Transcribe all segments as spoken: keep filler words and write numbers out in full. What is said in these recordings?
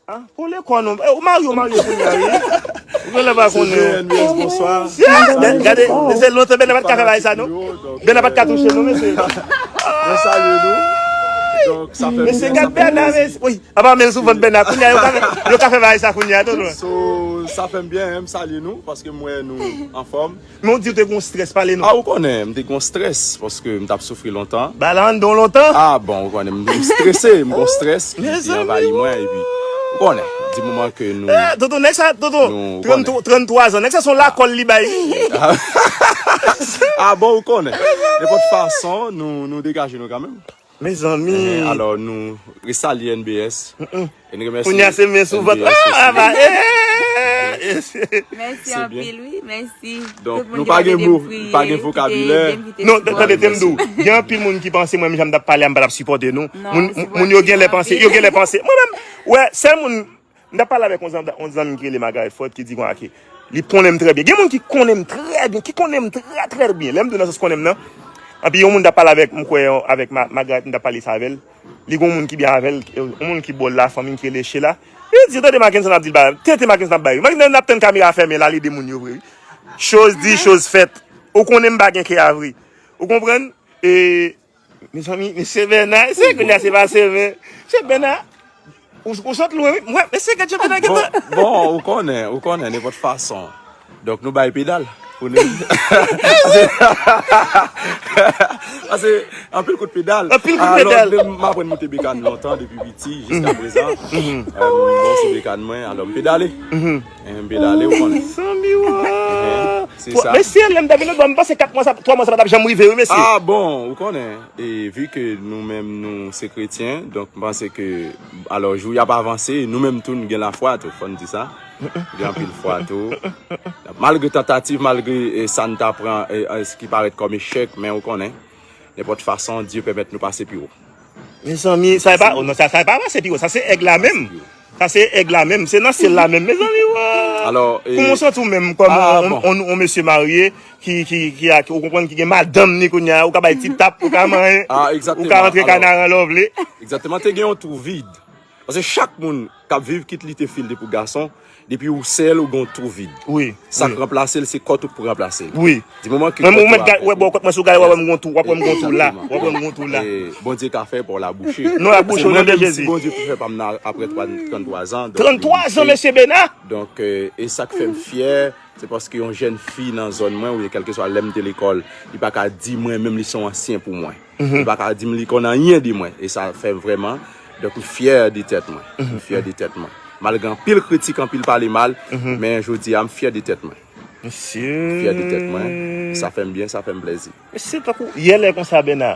Ah, pou lekòl nou. Eh, ou marye, ou marye kounye a, wi. Ou genlè pa konnen. N B S, bonswa. Gade, se lontan Bèna pa t ka fè bagay sa, non. Bèna pa t ka touche, non, mesye. Mwen salye nou. Donk, sa fè Mesye, gade Bèna, mesye. Wi, apa men sou vant Bèna. Kounye a, yo ka fè, yo ka fè bagay sa kounye a, tonton. So, sa fè m byen, m salye nou, paske m wè nou anfòm. Men ou di ou te gon strès, pale nou. Ah, ou konnen, m te gon strès, paske m t ap soufri lontan. Ba la anndan lontan. Ah, bon, ou konnen, m strese, m gon strès ki, ki anvayi mwen, epi, ou konnen, di moman ke nou. Eh, tonton, nèg sa, tonton, Nou tranntrwa tranntrwa zan, nèg sa se yon lakòl li bay. Ah, bon, ou konnen. Nenpòt fason, nou, nou degaje nou kanmenm. Mezanmi. Alò, nou resalye N B S. E n remèsye Kounye a se men sou vant. N B S osi. Ah, ba, eh. Mèsi Se anpil, wi. Mèsi. Donk, Tout moun nou ki pa pa gen vle mo, priye, pa gen ki te vokabilè. vin vite Non, sipòte. Tande, te m di w, gen anpil moun ki panse mwen menm jan m t ap pale a, m pa t ap sipòte nou. Non, Moun, sipòte moun yo genlè anpil. Panse, yo genlè panse. Mwen menm, wè, sèl moun, m t ap pale avèk yon zanmi, yon zanmi ki rele Margaret Fort ki di konsa ke li konnen m trè byen. Gen moun ki konnen m trè byen, ki konnen m trè, trè byen. Lè m di w nan sans konnen m nan, anpi yon moun t ap pale avèk, m kwè, avèk Ma- Margaret, m t ap pale sa avè l. Li gen yon moun ki byen avè l, yon moun ki bò l la, fanmi m ki rele Sheila. Li di, tande Mackenson ap di l bagay. Tete Mackenson ap bay. Mackenson ap tann kamera fèmen la, li ede moun yo vre, wi. Choz di, choz fèt. Ou konnen m pa gen kè a vre. Ou konprann? E, mezanmi, mesye Bèna, se kounye a se pa semen. Mesye Bèna, ou, ou sot lwen, wi. Mwen, mesye, gad jan Bèna Bon, gentan. Bon, ou konnen, ou konnen, nenpòt fason. Donk, nou bay pedal. Pou nou. Pase, anpil kout pedal. Anpil kout pedal. Alò, m aprann moute bekàn lontan, depi piti, jiska prezan. Euh, m bon sou bekàn mwen, alò, m pedale. Eh, m pedale, ou konnen. Zanmi, wa. Se sa. Mesye, lè m t ap vin lòt bò, m panse kat mwa, sa, twa mwa, sa pa t ap janm rive, wi, mesye. Ah, bon, ou konnen. E vi ke nou menm, nou se kretyen, donk, m panse ke, alò, jou y ap avanse, nou menm tou, nou gen lafwa, tou, fò n di sa. Gen anpil fwa, tou. Malgre tantativ, malgre, eh, sa n ta pran, eh, eh, ki parèt kòm echèk, men ou konnen, nenpòt fason, Dye pèmèt nou pase pi wo. Mezanmi, sa e pa, oh, non, sa, sa e pa pase pi wo, sa se èg la menm. Sa se èg la menm, se nan syèl la menm, mezanmi, wa. Alò, e- Kòman w santi w menm kòm Ah, on, bon. on, on mesye marye ki, ki, ki, a- ou konprann ki gen madanm ni kounye a, ou ka bay ti tap, ou ka manyen, Ah, ou egzakteman. ka rantre Alò- kanaran lè w vle. Egzakteman, te gen yon twou vid. Paske chak moun k ap viv, kit li te fi, li te pou gason, depi ou sèl, ou gen yon twou vid. Wi. Sa k ranplase l, se kò tou k pou ranplase l. Wi. Di moman ke Mwen, kò ou mèt tou a gade, wè, bò, kòt mwen, si w gade, wè, wè, m gon twou, wè, wè, m gon twou la. Egzakteman. Wè, wè, m gon twou la. E Bondye ka fè pou la bouche. Non, la bouche, Paske o non mwen de menm, Jezi. Si Bondye pou fè pa m nan apre tranntrwa zan. Donk, Tranntrwa li zan, fè- mesye Bèna. Donk, euh, e sa k fè m fyè, se paske yon jèn fi nan zòn mwen, oubyen kèlkeswa lè m te lekòl, li pa ka di mwen, menm li se yon ansyen pou mwen. Li pa ka di m li konn anyen de mwen. E sa fè m vrèman. Donk, m fyè de tèt mwen. M fyè de tèt mwen. Malgre anpil kritik, anpil pale mal, men jodi a, m fyè de tèt mwen. M fyè de tèt mwen. Sa fè m byen, sa fè m plèzi. Mesye, tankou, yè lè konsa, Bèna.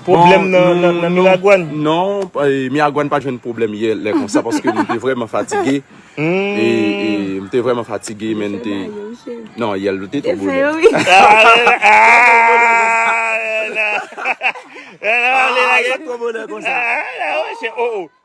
Pwoblèm Bon, nan, nan, nou- nan nou- Miragwàn. Non, eh, Miragwàn pa t jwenn pwoblèm yè lè konsa, paske m te vrèman fatige. E, e m te vrèman fatige, men m te. Non, yè l te twò bonè. Wi. Ah, ah, ah, ah, Ah, sa twò bonè konsa.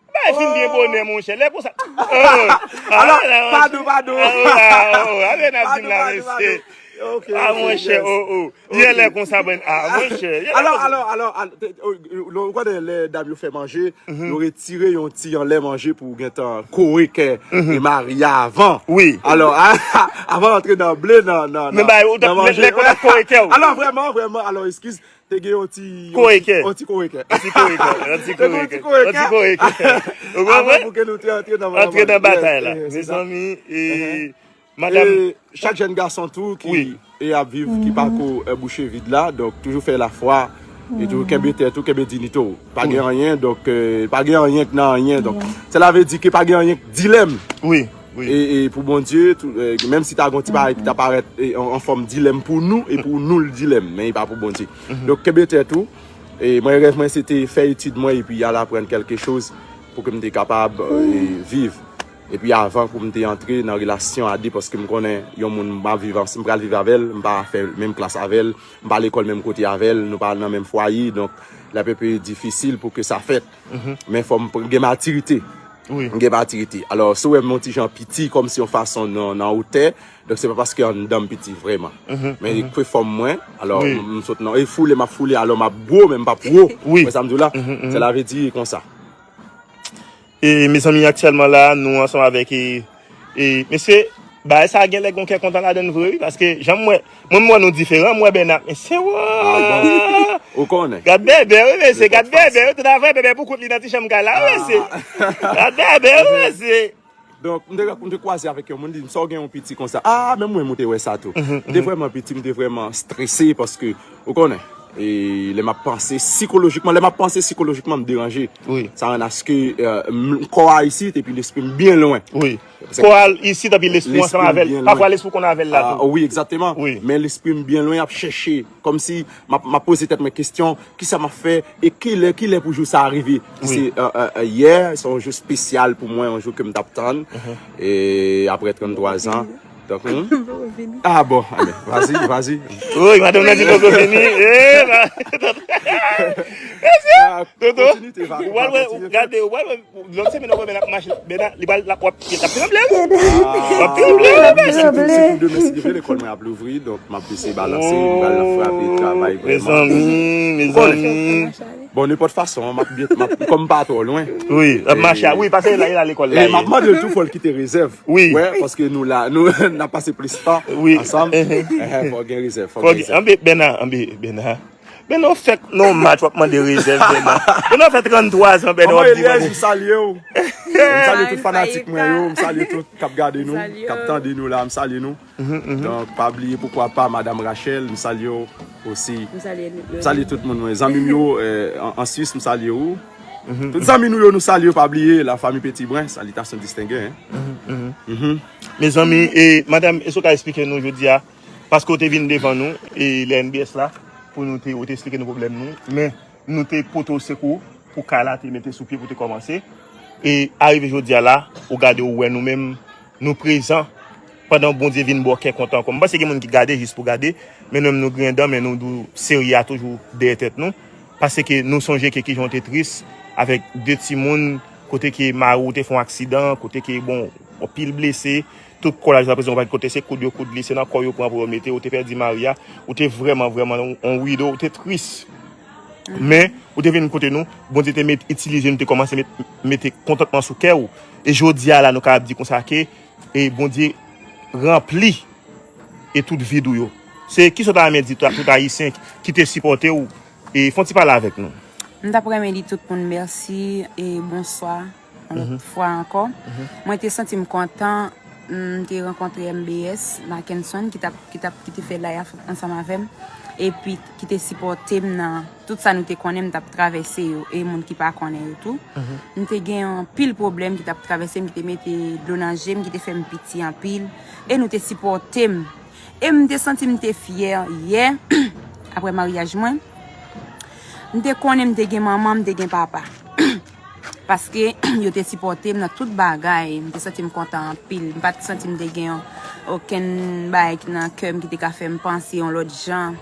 Bagay fin byen bonè, monchè. Lè konsa. Oh, Alò, ah, padon, padon. Ah, oh, ah, oh, ah, men ap di m la, Padon, mesye. padon. Ok, Ah, ok, monchè, yes. Oh, oh. Yè lè konsa, bèn. Ah, monchè. Yè lè Alò, konsa. alò, alò, al- te- o- o- ou konnen lè dam yo fè manje, yo retire yon ti anlè manje pou gentan kore kè e mari a avan. Wi. Alò, a- avan antre nan ble, nan, nan, Men nan, ba, ou t ap- nan lè- manje. lè ou t ap kore kè ou. Alò, vrèman, vrèman, alò, eskiz, te gen yon ti. Kore kè. Yon ti kore kè. Yon ti kore kè. Yon ti Te gen kore yon ti kè. kore Yon ti kè. kore kè. Ou Avan konprann? Pou ke nou te antre nan Antre nan batay la. Yes, yes, se sa. Mezanmi, e, madam. E chak jèn gason tou ki Wi. e ap viv, ki pako e, bouche vid la, donk toujou fè lafwa, e toujou kenbe tèt ou, kenbe diyite w. Pa gen anyen, donk, e, pa gen anyen k nan anyen, donk, sela vle di ke pa gen anyen k dilèm. Wi, wi. E, e pou Bondye, tou, e, menm si ta gon ti bagay ki ta parèt e, an, an fòm dilèm pou nou, e pou nou l dilèm, men e pa pou Bondye. Donk, kenbe tèt ou. E mwen, rèv mwen, se te fè etid mwen epi al aprann kèlke choz pou ke m te kapab e, viv. Epi avan pou m te antre nan relasyon a de, paske m konnen yon moun m ap viv ansanm, m pral viv avè l, m pa fè menm klas avè l, m pa lekòl menm kote avè l, nou pa nan menm fwaye, donk, l ap enpe difisil pou ke sa fèt. Men fò m pr- gen matirite. Wi. M gen matirite. Alò, si w wè m yon ti jan piti, kòmsi yon fason nan, nan wotè, donk se pa paske anndan m piti vrèman. Men ke fòm mwen, alò, Wi. m, m sot nan, e foule, m ap foule, alò m ap gwo, men m p ap wo. Wi. Wè sa m di w la? Sela vle di konsa. E mezanmi, aktyèlman la, nou ansanm avèk, e, e, mesye, bagay sa gen lè gon kè kontan ladann vre, wi, paske jan m wè, mwen, m wè nou diferan, m wè Bèna, mesye, wa! Ou konnen. Gad bèbè, wi, mesye, gad bèbè, wi, tout afè bèbè pou kont li nan ti chanm kay la, wi, mesye. Gad bèbè, wi, mesye. Donk, m te, m te kwaze avèk yon moun, li di m, sa w gen yon piti konsa. Ah, menm mwen, mwen te wè sa tou. M te vrèman piti, m te vrèman strese, paske, ou konnen, e lè m ap panse sikolojikman, lè m ap panse sikolojikman, m deranje. Wi. Sa rann aske euh, m- kò a isit, epi lespri m byen lwen. Wi. Kò a isit, epi lespri ansanm avè l. Pafwa lespri konn avè l la Ah, tou. wi, egzakteman. Wi. Men lespri m byen lwen ap chèche. Kòmsi m ap, m ap poze tèt mwen kesyon, kisa m ap fè, e kilè, kilè pou jou sa a rive. Wi. Se euh, euh, euh, yè, se yon jou espesyal pou mwen, yon jou ke m t ap tann. E apre tranntwa zan. Donk, hmm? Ah bon, ale, vas-y, vas-y. Wi, madanm nan di poko fini. Eh, ba- Ah, Toto, kontinite, va- ou pral wè, kontinite. Gade, ou pral wè, lòt semèn, ou wè Bèna ap mache, Bèna, li pral, l ap, w ap, l ap tranble, wi. W ap tranble, wi, mesye. Si tou demen, si Dye vle, lekòl mwen ap louvri, donk m ap eseye balanse, m pral frape travay vrèman. Mezanmi, mezanmi. Bon, nenpòt fason, m ap byen, m ap, kòm m pa twò lwen. Wi, l ap mache, wi, paske la, la lekòl la. E m ap mande l tou, fò l kite rezèv. Wi. Wè, paske nou la, nou n ap pase plis tan Wi. Ansanm. Ehè, fò gen rezèv, fò gen rezèv. Anbe, Bèna, anbe, Bèna. Bèna, w fèk nan yon match, w ap mande rezèv, Bèna. Bèna, w fè tranntwa zan, Bèna, w Manman ap di Elièse, mande. M salye w. M salye tout fanatik mwen yo, m salye tout k ap gade nou, k ap tande nou la, m salye nou. Donk, pa bliye, poukwa pa, Madanm Rachel, m salye w osi. M salye nou. M salye tout moun mwen. Zanmi m yo euh, an, an Swis, m salye w. Tout zanmi nou yo, nou salye w, pa bliye, la famille Petitbren, salutations distinguées, hein. Mezanmi, e, madanm, èske w ka eksplike nou jodi a, paske w te vin devan nou, e, lè N B S la, pou nou te, ou te eksplike nou pwoblèm nou, men nou te pote w sekou pou kay la te mete sou pye pou te kòmanse. E arive jodi a la, ou gade, ou wè nou menm, nou prezan, pandan Bondye vin ba w kè kontan ankò. M panse gen moun ki gade jis pou gade, men nou menm nou griyen dan, men nou di w serye a toujou dèyè tèt nou. Paske nou sonje ke kijan w te tris avèk de timoun, kote ke mari w te fè yon aksidan, kote ke, bon, anpil blese, tout kò la jiska prezan ou pa gen kote, se koud yo koud li, se nan kò yo pran pou yo mete, ou te pèdi mari a, ou te vrèman, vrèman yon, yon widow, ou te tris. Men, ou te vin kote nou, Bondye te met, itilize nou, te kòmanse met, mete kontantman sou kè w. E jodi a la, nou kapab di konsa ke, e Bondye ranpli e tout vid ou yo. Se kisa w ta renmen di tout, tout Ayisyen ki te sipòte w, e fè yon ti pale avèk nou. M t ap renmen di tout moun mèsi e bonswa yon lòt fwa ankò. Mwen te santi m kontan, m te rankontre M B S Mackenson ki t ap, ki t ap, ki te fè live ansanm avè m, epi ki te sipòte m nan tout sa nou te konnen m t ap travèse yo, e moun ki pa konnen yo tou. M te gen anpil pwoblèm ki t ap travèse m, ki te mete dlo nan je m, ki te fè m piti anpil, e nou te sipòte m. E m te santi m te fyè yè, apre maryaj mwen. M te konnen m te gen manman, m te gen papa. Paske yo te sipòte m nan tout bagay. M te santi m kontan anpil. M pa t santi m te gen okenn bagay ki nan kè m ki te ka fè m panse yon lòt jan.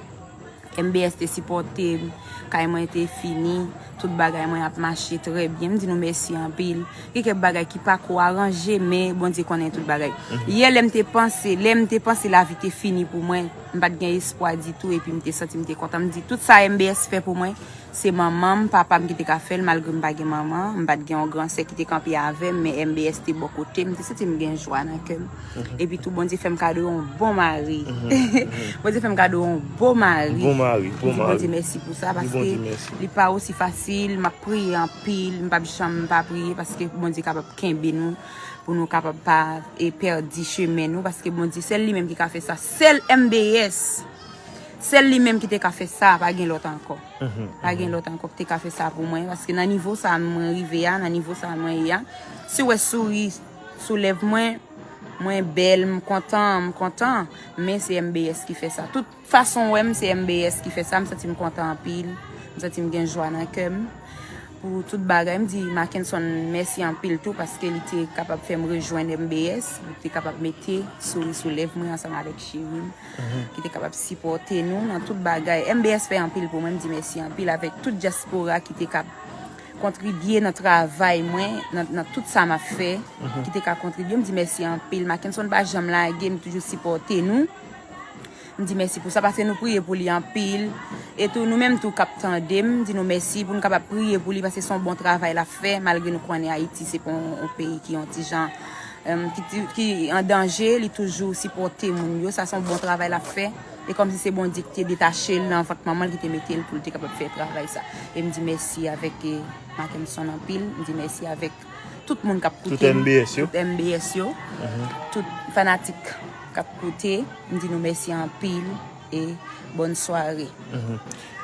M B S te sipòte m. Kay mwen te fini. Tout bagay mwen ap mache trè byen. M di nou mèsi anpil. Gen kèk bagay ki pa ko aranje, men Bondye konnen tout bagay. Yè, lè m te panse, lè m te panse lavi te fini pou mwen, m pa t gen espwa ditou, epi m te santi m te kontan. M di, tout sa M B S fè pou mwen, se manman m, papa m ki te ka fè l, malgre m pa gen manman, m pa t gen yon gran sè ki te kanpe avè m, men M B S te bò kote m, m te santi m gen jwa nan kè m. Epi tou, Bondye fè m kado yon bon mari. Bondye fè m kado yon bon mari. Bon mari, bon mari. M di Bondye mèsi pou sa, paske li pa osi fasil, m ap priye anpil, m p ap janm pa priye, paske Bondye kapab kenbe nou, pou nou kapab pa e pèdi chemen nou, paske Bondye, sèl li menm ki ka fè sa, sèl M B S. Sèl li menm ki te ka fè sa, pa gen lòt ankò. Pa gen lòt ankò ki te ka fè sa pou mwen, paske nan nivo sa mwen rive a, nan nivo sa mwen ye a, si w wè souri sou lèv mwen, mwen bèl, m kontan, m kontan, men se M B S ki fè sa. Tout fason w wè m, se M B S ki fè sa, m santi m kontan anpil, m santi m gen jwa nan kè m. Pou tout bagay, m di Mackenson mèsi anpil tou, paske li te kapab fè m rejwenn M B S, li te kapab mete souri sou lèv mwen ansanm avèk cheri m, ki te kapab sipòte nou nan tout bagay. M B S fè anpil pou mwen, m di mèsi anpil avèk tout dyaspora ki te ka kontribye nan travay mwen, nan, nan tout sa m ap fè, ki te ka kontribye. M di mèsi anpil. Mackenson pa janm lage m, toujou sipòte nou. M di mèsi pou sa, paske nou priye pou li anpil. E tou, nou menm tou k ap tande m, m di nou mèsi pou nou kapab priye pou li, paske se yon bon travay l ap fè, malgre nou konnen Ayiti se pa yon, yon peyi ki yon ti jan, em, ki, ti- ki an danje, li toujou sipòte moun yo. Sa se yon bon travay l ap fè. E kòmsi se Bondye ki te detache l nan vant manman l, ki te mete l pou l te kapab fè travay sa. E m di mèsi avèk, eh, Mackenson anpil. M di mèsi avèk tout moun k ap koute m, M B S yo. Tout M B S yo, tout fanatik k ap koute. M di nou mèsi anpil e bòn sware.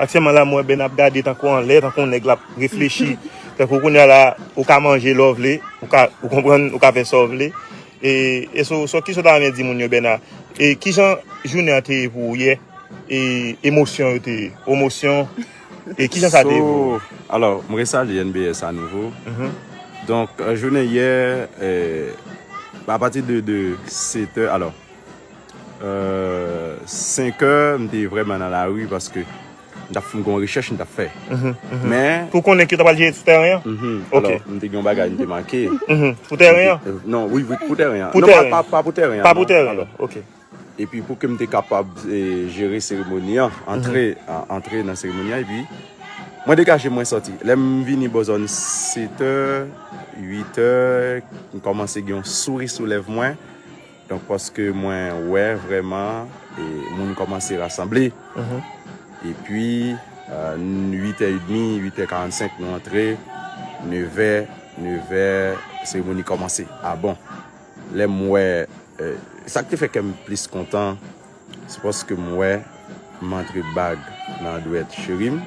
Aktyèlman la, m wè Ben ap gade tankou anlè, tankou yon nèg l ap reflechi. Tankou kounye a la, ou ka manje lè w vle, ou ka, ou konprann, ou ka fè sa w vle. E, e so, so, kisa w ta renmen di moun yo, Bena? E kijan jounen an te ye pou ou yè? E emosyon yo te ye? Emosyon? E kijan sa te ye pou ou? So, alò, m resalye N B S a nouvo. Donk, euh, jounen yè, euh, apati de, de sèt è, alò, euh, senk è, m te vrèman nan lari paske m t ap, m gen yon rechèch m t ap fè. Men pou konnen ki w ta pral jere sou tèren an? Ok. Alò, m te gen yon bagay m te make. Pou tèren an? Euh, non, wi, wi, pou tèren an. Pou tèren an? Non, pa, pa, pa pou tèren an, non. Pa pou tèren an, ok. Epi pou ke m te kapab, eh, jere seremoni an, antre, a- antre nan seremoni an, epi mwen degaje mwen sòti. Lè m vini bò zòn sèt è, uit è, m kòmanse gen yon souri sou lèv mwen. Donk, paske mwen wè vrèman, eh, moun kòmanse rasanble. Epi, euh, uit è edmi, uit è karannsenk, nou antre, nèf è, nèf è, seremoni kòmanse. A bon. Lè m wè, eh, sa k te fè kè m plis kontan, se paske m wè m antre bag nan dwèt cheri m,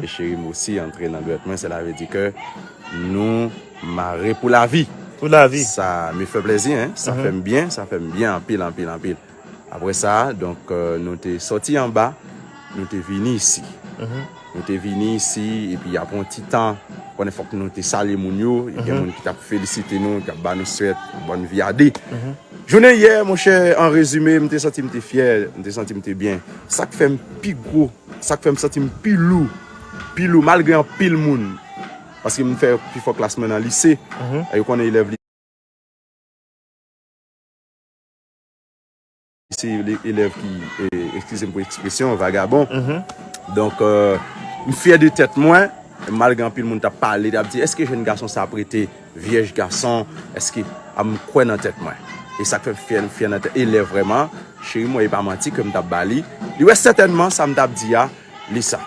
e cheri m osi antre nan dwèt mwen. Sela vle di ke nou mare pou lavi. Pou lavi. Sa me fè plezi, hein. Sa fè m byen, sa fè m byen anpil, anpil, anpil. Apre sa, donk, euh, nou te sòti anba, nou te vini isi. Nou te vini isi, epi apre yon ti tan, konnen fòk nou te salye moun yo, gen moun ki t ap felisite nou, ki t ap ba nou swèt, bòn vi a de. Jounen yè, monchè, an rezime, m te santi m te fyè, m te santi m te byen. Sa k fè m pi gwo, sa k fè m santi m pi lou, pi lou, malgre anpil moun. Paske m fè pi fò klas mwen nan lise, e yo konnen elèv li- se le- elèv ki, eh, eskize m pou ekspresyon, vagabon. Donk, euh, m fyè de tèt mwen, malgre anpil moun t ap pale, t ap di, èske jèn gason sa ap rete vyèj gason? Èske, a, m kwè nan tèt mwen. E sa k fè m fyè, m fyè nan tèt. E lè vrèman, cheri mwen, e pa manti ke m t ap ba li. Li wè sètènman sa m t ap di a, li sa.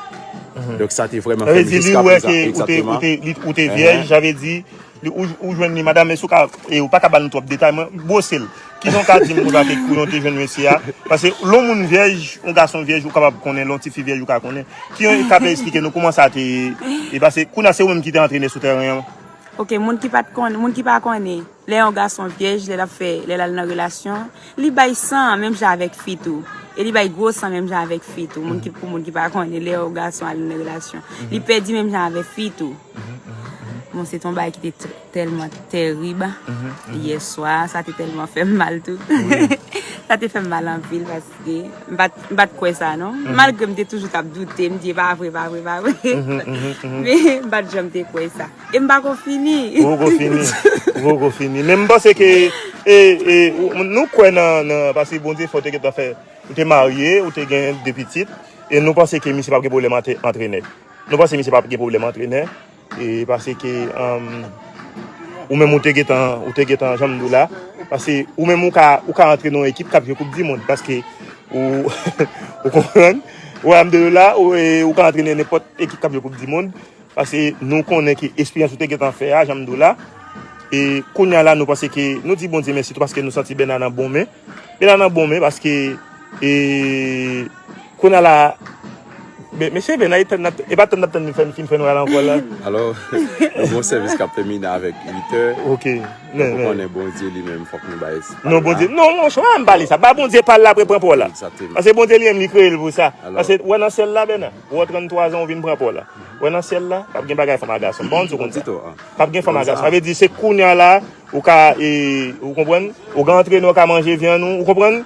Donk, sa te vrèman fè m jiskaprezan. Sa vle di, li wè ke ou te, ou te, li- ou te vyèj, sa vle di, li- ou, ou jwenn li, madanm, èske ou ka, e ou pa ka ba nou twòp detay, mwen, bwose l. Kijan w ka di m konsa ke kounye a w te jwenn mesye a? Paske lè yon moun vyèj, yon gason vyèj, ou kapab konnen, lè yon tifi vyèj, ou ka konnen. Kijan w ka fè eksplike nou kòman sa te ye? E paske kounye a se ou menm ki te antrenè sou tèren an. Ok, moun ki pa t konnen, moun ki pa konnen, lè yon gason vyèj, lè l ap fè, lè l al nan relasyon, li bay san menm jan avèk fi tou. E li bay gwo san menm jan avèk fi tou. Moun ki, pou moun ki pa konnen, lè yon gason al nan relasyon, li pèdi menm jan avèk fi tou. Bon, se te yon bagay ki te tr- tèlman tèrib. Yè swa, sa te tèlman fè m mal tou. Sa te fè m mal anpil paske m pa t, m pa t kwè sa, non. Malgre m te toujou t ap doute, m di, "E pa vre, pa vre, pa vre." Men m pa t janm te kwè sa. E m pa ko fini. Ou poko fini. Ou poko fini. Men m panse ke, e, e, ou- nou kwè nan, nan, paske Bondye fè w te gentan fè, ou te marye, ou te gen de pitit, e nou panse ke misye p ap gen pwoblèm antre- antrenè. Nou panse misye p ap gen pwoblèm antrenè, e paske, um, ou menm ou te gentan, ou te gentan, jan m di w la, paske ou menm ou ka, ou ka antrene yon ekip k ap jwe Koup di Mond, paske ou, ou konprann? Ou, alhamdulillah, ou, e, ou ka antrene nenpòt ekip k ap jwe Koup di Mond, paske nou konnen ke esperyans ou te gentan fè a, jan m di w la, e kounye a la, nou panse ke, nou di Bondye mèsi tou, paske nou santi Bena nan bon men. Bena nan bon men, paske, e, kounye a la, men, mesye Bena, e tann n ap- e pa tann n ap tann li fè n fin fè nou al ankò la. Alò, nou gen yon sèvis k ap tèmine avèk uit è. Ok. Donk, ou konnen Bondye li menm, fòk nou bay pa l la. Non, Bondye, non, monchè, pa m pale sa. Ba Bondye pa l la, apre pran pa w la. Egzakteman. Paske Bondye li menm, li kreye l pou sa. Alò. Paske, wè nan syèl la, Bena, ou wè trannntwa zan, ou vin pran pa w la. Wè nan syèl la, p ap gen bagay fanm ak gason. Bon, ou konn sa. P ap gen fanm ak gason. Sa vle di, se kounye a la, ou ka, e, ou konprann? Ou ka antrene, ou ka manje vyann ou, ou konprann?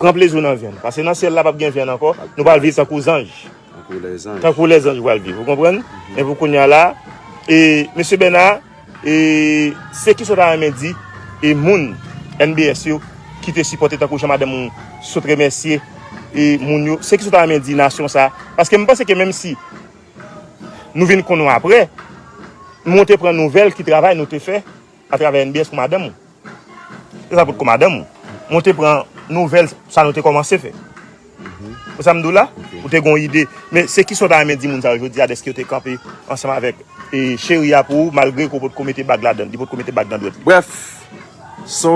Pran plezi w nan vyann. Paske nan syèl la, p ap gen vyann ankò. Nou pral viv tankou zanj. Tankou lèzanj. Tankou lèzanj ou pral viv, ou konprann? Men pou kounye a la, e, mesye Bena, e, se kisa w ta renmen di, e, moun N B S yo ki te sipòte tankou jan madanm ou sot remèsye, e, moun yo, se kisa w ta renmen di nasyon sa? Paske m panse ke menm si nou vin konn ou apre, men w te pran nouvèl ki travay nou te fè atravè N B S pou madanm ou. Se sa potko madanm ou. Men w te pran nouvèl sa nou te kòmanse fè. Ou sa m di w la? Ou te gen yon ide. Men se kisa w ta renmen di moun sa yo jodi a dèske yo te kanpe ansanm avèk, e, cheri a pou ou, malgre ke w potko mete bag ladan l, li potko mete bag nan dwèt li? Brèf, so,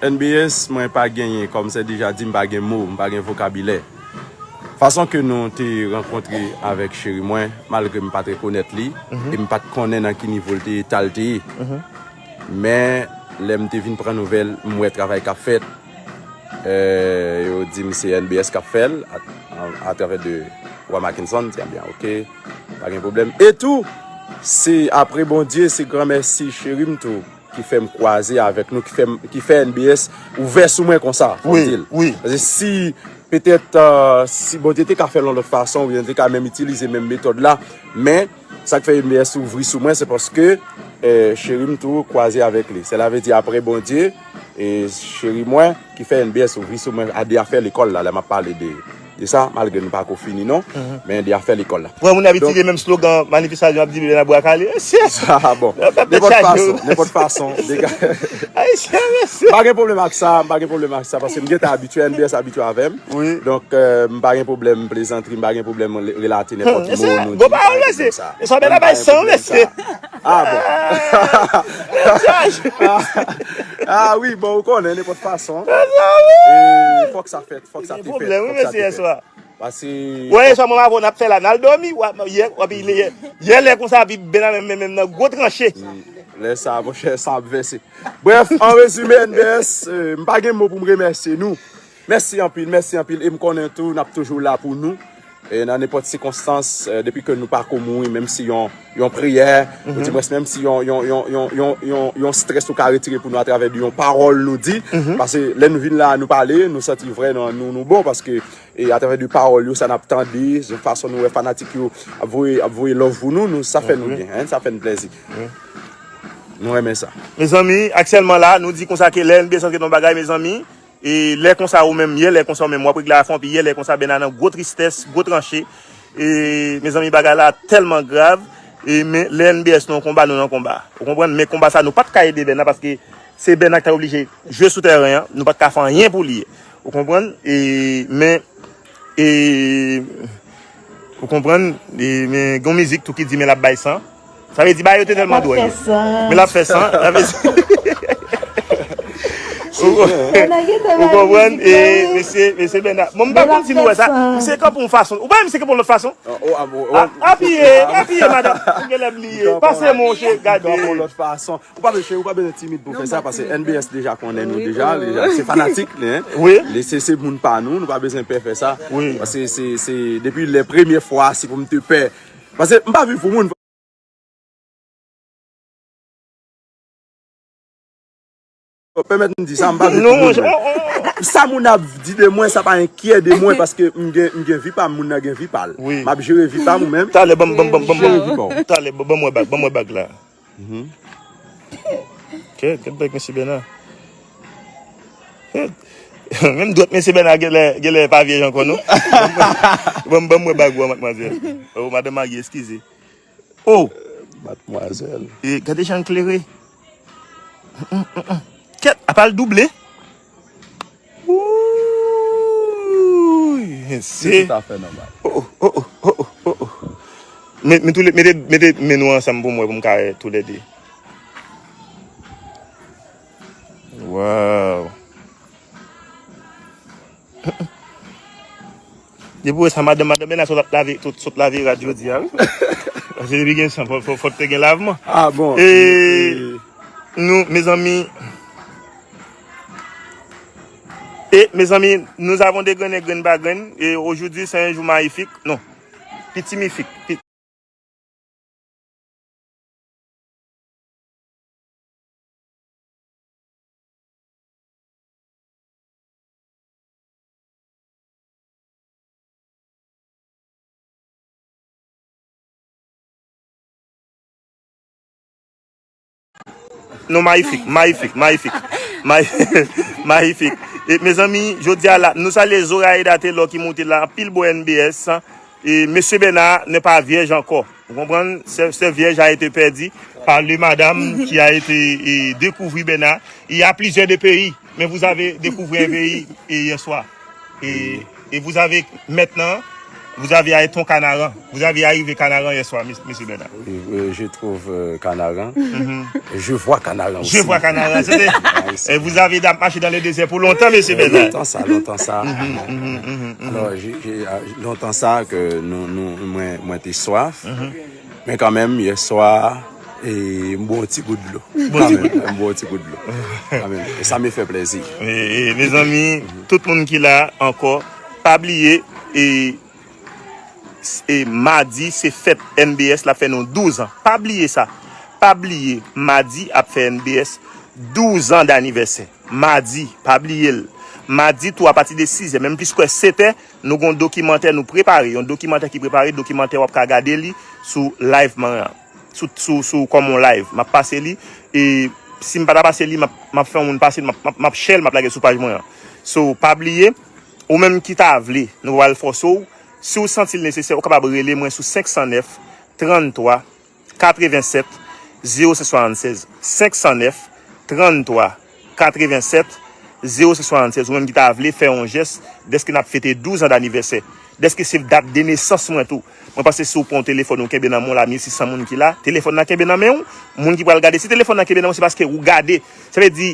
N B S, mwen pa genyen, kòm se deja di, m pa gen mo, m pa gen vokabilè. Fason ke nou te rankontre avèk cheri mwen, malgre m pa t rekonèt li, e m pa t konnen nan ki nivo l te ye, eta l te ye. Men, lè m te vin pran nouvèl, m wè travay k ap fèt. Eh, yo di m se N B S k ap fè l, a, a, atravè de Wa Mackenson, m di, "Ebyen, oke, pa gen pwoblèm." E tou, se apre Bondye, se granmèsi cheri m tou, ki fè m kwaze avèk nou, ki fè m, ki fè N B S ouvè sou mwen konsa, fò m di l. Wi, wi. Paske si petèt, eh, si Bondye te ka fè l yon lòt fason, oubyen te ka menm itilize menm metòd la, men sa k fè N B S ouvri sou mwen, se paske, eh, cheri m tou kwaze avèk li. Sèla vle di apre Bondye, e cheri mwen, ki fè N B S ouvri sou mwen a de afè lekòl la, lè m ap pale de, de sa, malgre nou pako fini non, men de afè lekòl la. Wè, moun ap itilize menm slogan manifestasyon, ap di Bèna bwa kale, mesye. Ah bon. Nenpòt fason, nenpòt fason, dega. Ayisyen, mesye. M pa gen pwoblèm ak sa, m pa gen pwoblèm ak sa, paske m gentan abitye, N B S abitye avè m. Wi. Donk, eh, m pa gen pwoblèm plezantri, m pa gen pwoblèm re-, relate nenpòt mo nou di, m pa gen pwoblèm sa. Mesye, gwo pawòl, mesye. Mesye, bèl bagay san, mesye. Ah bon. Ah wi, bon, ou konnen, nenpòt fason. E fòk sa fèt, fòk sa te fèt, fòk sa te fèt. Paske wè, yè swa mwen avè w n ap fè la, n al dòmi, w ap, yè, w ap, yè, yè lè konsa, ap vin bèl nan menm, menm, menm nan gwo tranche. Lè sa, monchè, san ap vèse. Brèf, an rezime, N B S, eh, m pa gen mo pou m remèsye nou. Mèsi anpil, mèsi anpil. E m konnen tou, n ap toujou la pou nou. E nan nenpòt sikonstans, eh, depi ke nou pako mouri, menm si yon, yon priyè, ou di mwens, menm si yon, yon, yon strès ou ka retire pou nou atravè de yon pawòl nou di. Paske lè nou vin la, nou pale, nou santi vrè, nou, nou, nou bon, paske, e atravè de pawòl yo, sa n ap tande, fason nou wè fanatik yo ap voye, ap voye love pou nou, nou, sa fè nou byen, hein, sa fè n plèzi. Nou renmen sa. Mezanmi, aktyèlman la, nou di konsa ke lè N B S antre nan bagay, mezanmi, e lè konsa ou menm, yè lè konsa ou menm, w ap regle afè anpil, yè lè konsa Bèna nan gwo tristès, gwo tranche. E, mezanmi, bagay la tèlman grav. E, men lè N B S nan konba, nou nan konba. Ou konprann? Men konba sa, nou pa t ka ede Bèna paske se Bèna ki ta oblije jwe sou tèren an. Nou pa t ka fè anyen pou li. Ou konprann? E, men, e, ou konprann? E, men gen yon mizik tou ki di, men l ap bay san. Sa vle di, bagay yo te tèlman dwòl. Men l ap fè san. Sa vle di, ou konprann? E, mesye, mesye Bèna. Bon, m pa konn si nou wè sa. Misye kanpe yon fason. Ou pa wè misye kanpe yon lòt fason? Apiye, apiye, madanm. Ou genlè bliye. Pase, monchè, gade. Yon lòt fason. Ou pa bezwen, ou pa bezwen timid pou fè sa, paske N B S deja konnen nou deja, deja, se fanatik li, hein. Wi. Li se, se moun pa nou, nou pa bezwen pè fè sa. Wi. Paske se, se, depi lè premye fwa, si pou m te pè. Paske m pa viv pou moun. Pèmèt m di sa, m pa viv pou moun. Sa moun ap di de mwen, sa pa enkyè de mwen, paske m gen, m gen vi pa m, moun nan gen vi pa l. Wi. M ap jere vi pa m ou menm. Talè, ban m, ban m, ban m, ban m, ban m. Talè, ban m wè bag, ban m wè bag la. Kèt, kèt bèk mesye Bèna genlè. Kèt. Menm dwèt mesye Bèna genlè, genlè pa vyèj ankò non. Ban m, ban m wè bag ou a, madmwazèl. Oh, madanm marye, eskize. Oh! Madmwazèl. E gade jan l klere. Kèt, apa l double? Wouy, mesye. Se tout afè nòmal. Oh, oh, oh, oh, oh, oh, oh. Met, met toulè, mete, mete men nou ansanm pou m wè, pou m ka wè toulède. Wow. Depi w wè sa, madanm, madanm Bèna sot ap lave, sot, sot lave rad jodi a, wi. Paske depi gen san, fò, fò, fò te gen lavman. Ah bon. E, e, nou, mezanmi, e, mezanmi, nous avons dégrené grenn pa grenn, e aujourd'hui c'est un jour magnifique. Non, pitimifik. Pi- Non, mayifik, mayifik, mayifik. May-, mayifik. E mezanmi, jodi a la, nou salye Zoraida Taylor ki moute la, anpil bò N B S. E Mesye Bèna n'est pas vierge encore. Vous comprenez? Ce, ce vierge a été perdu par le madame qui a été e, découvri Bèna. Il y a plusieurs de pays, mais vous avez découvert un pays e, hier soir. Et, et vous avez maintenant, vous avez arrêté ton Canaran. Vous avez arrivé Canaran hier soir, mes- Mesye Bèna. Oui, euh, je trouve euh, Canaran. Je vois Canaran aussi. Je vois Canaran. C'était- Ah, ici. Et vous avez da- marché dans le désert pour longtemps, Mesye Euh, Bèna. Lontan sa, lontan sa. Alò, j'ai- j'ai- euh, lontan sa ke nou, nou, mwen, mwen te swaf. Men kanmenm, yè swa, e m bwè yon ti gout dlo. Kanmenm, m bwè yon ti gout dlo. Kanmenm. E sa me fè plezi. E, e, mezanmi, tout moun ki la ankò, pa bliye, e, e madi se fèt N B S, l ap fè nou douz an. Pa bliye sa. Pa bliye, madi ap fè N B S douz an danivèsè. Madi, pa bliye l. Madi tou, apati de sizè, menm plis kwè setè, nou gen yon dokimantè nou prepare. Yon dokimantè ki prepare, dokimantè w ap ka gade li sou live mwen an. Sou, sou, sou kòm yon live. M ap pase li. E si m pa ta pase li, m ap, m ap fè yon moun pase li, m ap, m ap, m ap share l, m ap lage sou paj mwen an. So, pa bliye, ou menm ki ta vle, nou pa pral fòse w. Si w santi l nesesè, ou kapab rele mwen sou senk san nèf, trann twa, katrevennsèt, zewo sèt swasannsèz. Senk san nèf, trann twa, katrevennsèt, zewo sèt swasannsèz. Ou menm ki ta vle fè yon jès, dèske n ap fete douz an danivèsè. Dèske se dat de nesans mwen tou. Mwen panse si w pran yon telefòn ou kenbe nan men w la, mil sis san moun ki la, telefòn nan kenbe nan men w, moun ki pral gade, si telefòn nan kenbe nan men w, se paske ou gade. Sa vle di,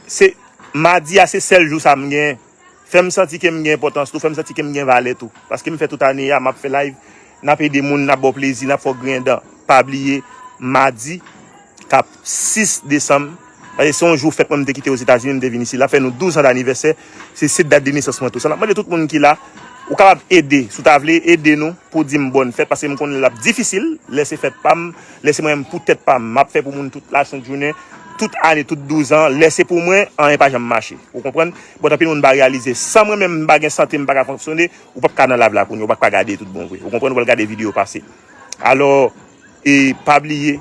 se madi a, se sèl jou sa m gen. Fè m santi ke m gen enpòtans tou, fè m santi ke m gen valè tou. Paske m fè tout ane a, m ap fè live, n ap ede moun, n ap ba w plezi, n ap fè w griyen dan. Pa bliye, madi, k ap sis desanm, paske se yon jou fèt mwen, m te kite Ozetazini, m te vin isi. L ap fè nou douz an danivèsè, se, se dat de nesans mwen tou. Sa n ap mande tout moun ki la, ou kapab ede, si w ta vle ede nou, pou di m bòn fèt, paske m konnen l ap difisil, lè se fèt pa m, lè se mwen menm pou tèt pa m, m ap fè pou moun tout lasent jounen, tout ane, tout douz an, lè se pou mwen, anyen pa janm mache. Ou konprann? Bon, anpil moun pa reyalize. San mwen menm, m pa gen sante, m pa ka fonksyone, ou p ap ka nan live la kounye, ou p ap ka gade tout bon vre. Ou konprann? Ou pral gade videyo pase. Alò, e pa bliye,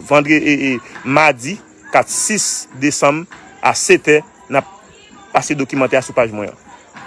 vandre, e, e, madi, kat, sis desanm, a setè, n ap pase dokimantè a sou paj mwen an.